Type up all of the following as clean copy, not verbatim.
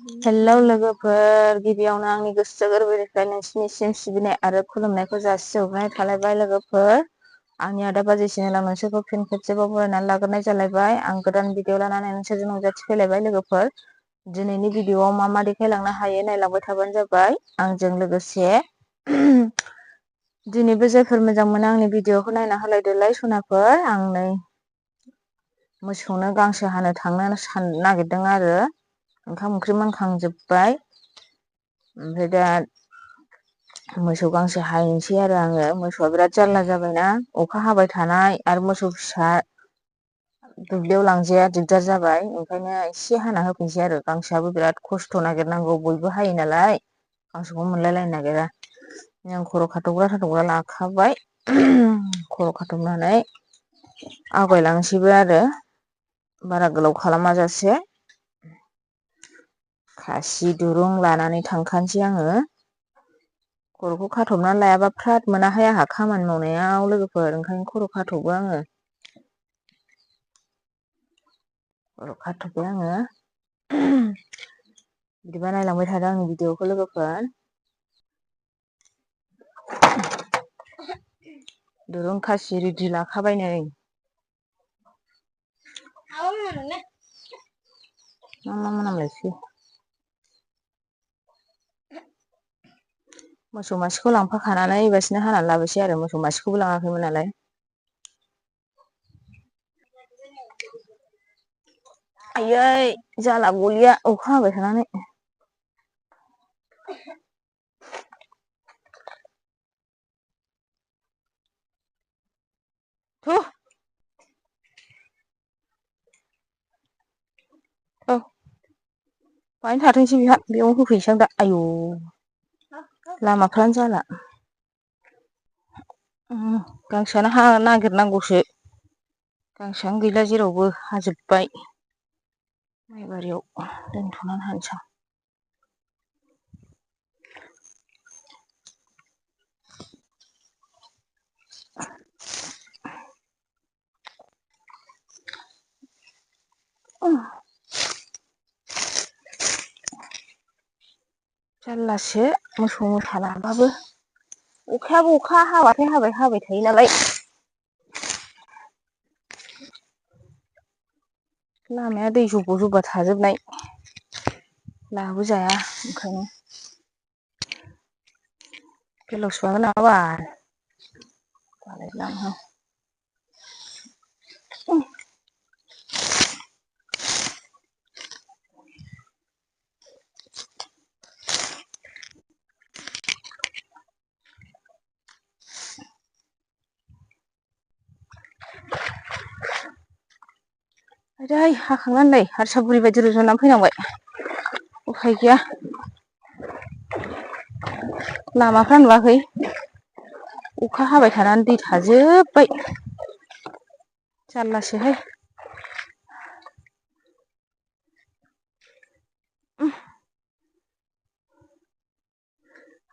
Hello लोगोफोर, गिबियावनो आंनि गोसो गोरबोनिफ्राय नोंसिनिसिम सिबिनाय आरो खुलुमनायखौ जासिहरनाय थालायबाय लोगोफोर। आंनि आदा बाजै चेनेलाव नोंसोरखौ फिन खेबसेबाव बरायनानै लाग्रोनाय जालायबाय। आं गोदान भिडिअ लानानै नोंसोरजों नुजाथिफैलायबाय लोगोफोर। दिनैनि भिडिअआव मा देखायलांनो हायो नायलांबाय थाबानो जाबाय आंजों लोगोसे। दिनैबो जायफोर मोजां मोनो आंनि भिडिअखौ नायना होलायदोलाय सनाफोर। आं नै मोसौनो गांसो हानो थांनो नागिरदों आरो। ओंखाम ओंख्रि मोनखांजोब्बाय, ओमफ्राय दा मोसौ गांसो हायनोसै आरो आङो। मोसौआ बिराद जारला जाबायना, अखा हाबाय थानाय आरो मोसौ फिसा दुब्लियाव लांजाया दिगदार जाबाय, ओंखायनो एसे हाना होफैनोसै आरो। गांसोआबो बिराद खस्थ' नागिरनांगौ, बयबो हायो नालाय गांसोखौ मोनलायलायनो नागिरा। आं खर' खाथबग्रा लाखाबाय, खर' खाथबनानै आवगायलांसैबो आरो बारा गोलाव खालामा जासे। खासि दुरुं लानानै थांखानोसै आङो। खर'खौ खाथबनानै लायाबा फ्राद मोनाहाय आंहा खामानि मावनायाव लोगोफोर, ओंखायनो खर' खाथबो आङो। खर' खाथ'बाय आङो। बिदिबा नायलांबाय थादो आंनि भिडिअखौ लोगोफोर। दुरुं खासि रेडि लाखाबाय नै। मा मोनामलायखो? मोसौ मासेखौ लांफाखानानै एबासिनो हानानै लाबोसै आरो, मोसौ मासेखौबो लाङाखैमोन नालाय। आयै जाला गलिया अखा हाबाय थानानै। थु। औ बाहायनो थाथोंसै बेहा, बेयावनो होफैनोसै आं दा। आयौ लामाफ्रानो जाला। गांसोआनो नागिरनांगौसो। गांसोआनो गैला जेरावबो, हाजोबबाय। माइ बारियाव दोनथ'नानै हानोसै आं। जारलासो मोसौ मोसा लाबाबो। अखायाबो अखा हाबाथाय हाबाय थायो नालाय। लामाया दै जब' जबा थाजोबनाय, लाबोजाया ओंखायनो। बेलावसो माबा नामा बाल, बालायलाङोहां। आयै हाखांनानै नै हारसा बुरि बायदि रुज'नानै फैनांबाय, उफाय गैया। लामाफ्रा नुवाखै, अखा हाबाय थानानै दै थाजोबबाय। जारलासोहाय।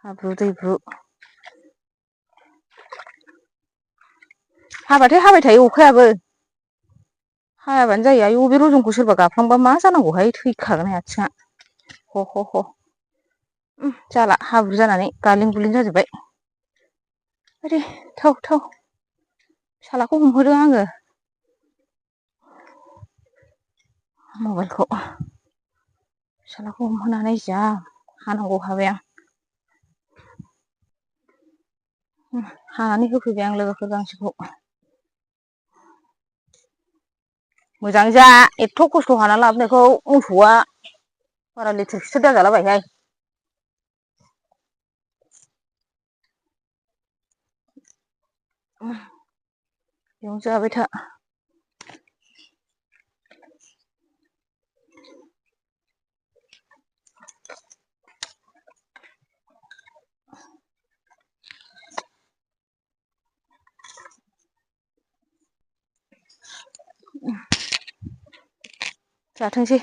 हाब्रु दैब्रु। हाबाथाय हाबाय थायो अखायाबो। हायाबानो जायो। आयु बे रजनखौ सोरबा गाफ्लांबा मा जानांगौहाय, थैखागोन आथिङा। ह। जाला हाब्रु जानानै गालिन गुलिन जाजोब्बाय। आरे थाव। फिसाज्लाखौ हमहोदों आङो। मबाइलखौ फिसाज्लाखौ हमहोनानै जा हानांगौ हाबाय आं। हानानै होफैबाय आं लोगोफोर गांसोखौ। मोजां जा एथ' खस्थ' हाना लाबोनायखौ मोसौआ बारा लेथेर फेथेर दाजालाबायहाय। बेयावनो जाबाय था। जाथोंसै।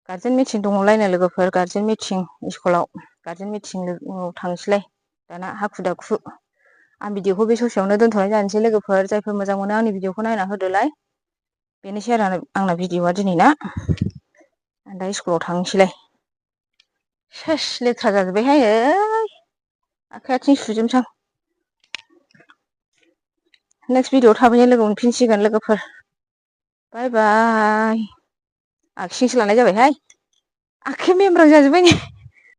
गारजेन मिटिं दङलायनो लोगोफोर, गारजेन मिटिं स्कुलाव। गारजेन मिटिंआव थांसैलाय दाना हाखु दाखु। आं भिडिअखौ बे ससेयावनो दोनथ'नाय जानोसै लोगोफोर। जायफोर मोजां मोनो आंनि भिडिअखौ नायना होदोलाय। बेनोसै आरो आंना भिडिअ'आ दिनै ना दा स्कुलाव थांनोसैलाय सेस लेथ्रा जाजोब्बायहाय आखाइ आथिं सुजोबनोसां नेक्स्ट भिडिअ'आव थाबैनो लोगो मोनफिनसिगोन लोगोफोर बाय बाय आगसिजोंसो लानाय जाबायहाय आखाइया मेमब्रां जाजोब्बाय नै